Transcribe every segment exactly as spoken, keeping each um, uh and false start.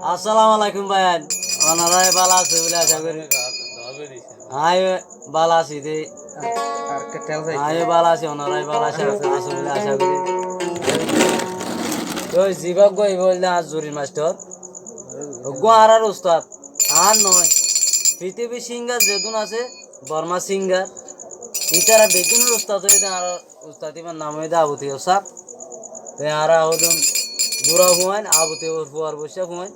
Assalamu alaikum báiyain. Onorá bála asó buli acá gorí. Añí bála así de. Añí bála así, onorá bála asó, asó buli acá gorí. Toi zibá uggúa ibá óilde añár Zurir mastor. Uggúa añárar ustad. Añár noó. Fitibir singar zedún asé, Bormar singar. Ítara beggúnor ustad óilde añárar ustad ibár nam óilde Abu Toiyob sáb. Te añára hoilum bura fuain, Abu Toiyobor fuar boiccá fuain.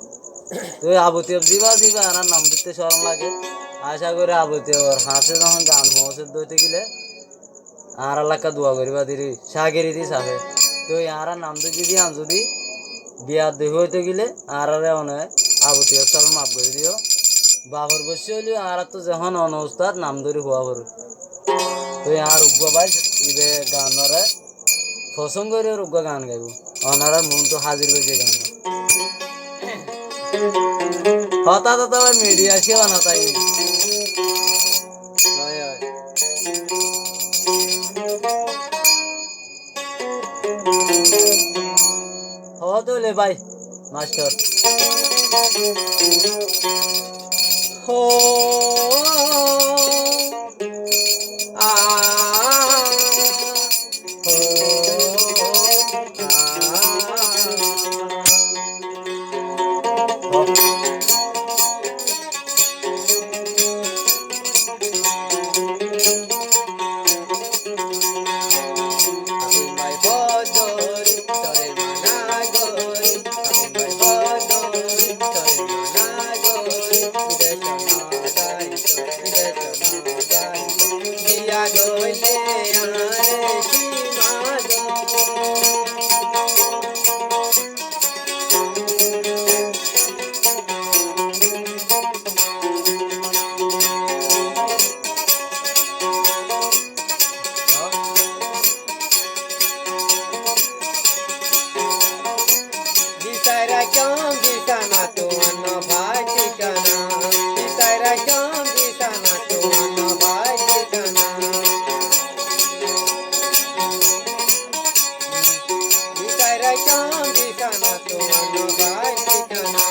Te Abu Toiyob zibá zibá añárar nam dite corom lage. Acá gorí Abu Toiyobor hañsé zehón gan foóñse dóite gile añárar lakka dua goríba diri, cágiri di safe. Te añárar nam dói zodi añár zodi biyaddoi óite gile añáráre one Abu Toiyob sábe maf gorí diyo. Bafor boiccá óileyo añárattú zehón one ustad nam dóri fuá foré. Toi añár uggúa bái ibe ganoré fosón gorí ar uggúa gan gaibó. Onorár muúntu házir goijjé gan. Hotá totá bái midiya cíban hotá. Hotá óile bái, mastor. Ho, a, ho, a, ho. Bisári raikóm bisána, tuáñr no fai thíkana. Bisári raikóm bisána, tuáñr no fai thíkana. Bisári raikóm bisána, tuáñr no fai thíkana.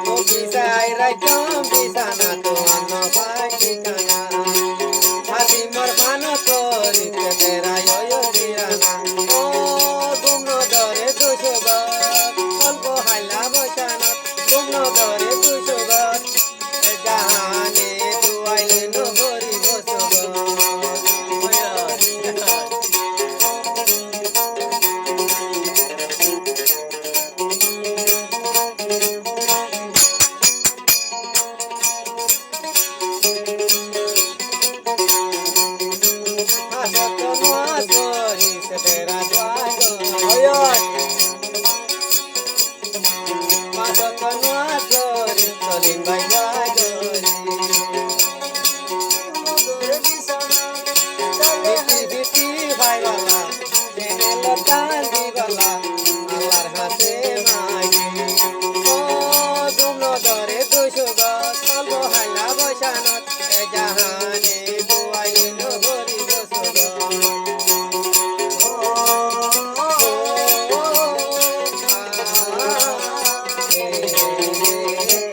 Ó bisári raikóm bisána, tuáñr no fai thíkana. Házimor fanot forí tetera óiyo birana. Ó gúm no dóre dúcugót, olfo háilla boicanot. Gúm no dóre dúcugót, e jaháne duaile no foribó sugót. Asó to no asó ri, se tera duago. Oi, oi. Asó to no asó ri, Solim bái duago ri. Biti biti bái bala. Ene lotán di bala, Allar hañsé magi. Ó gúm no dóre dúcugót, olfo háilla boicanot, e jaháne duaile no foribó sugót. Ó, ó, ó, ó, a, e, e, e, e.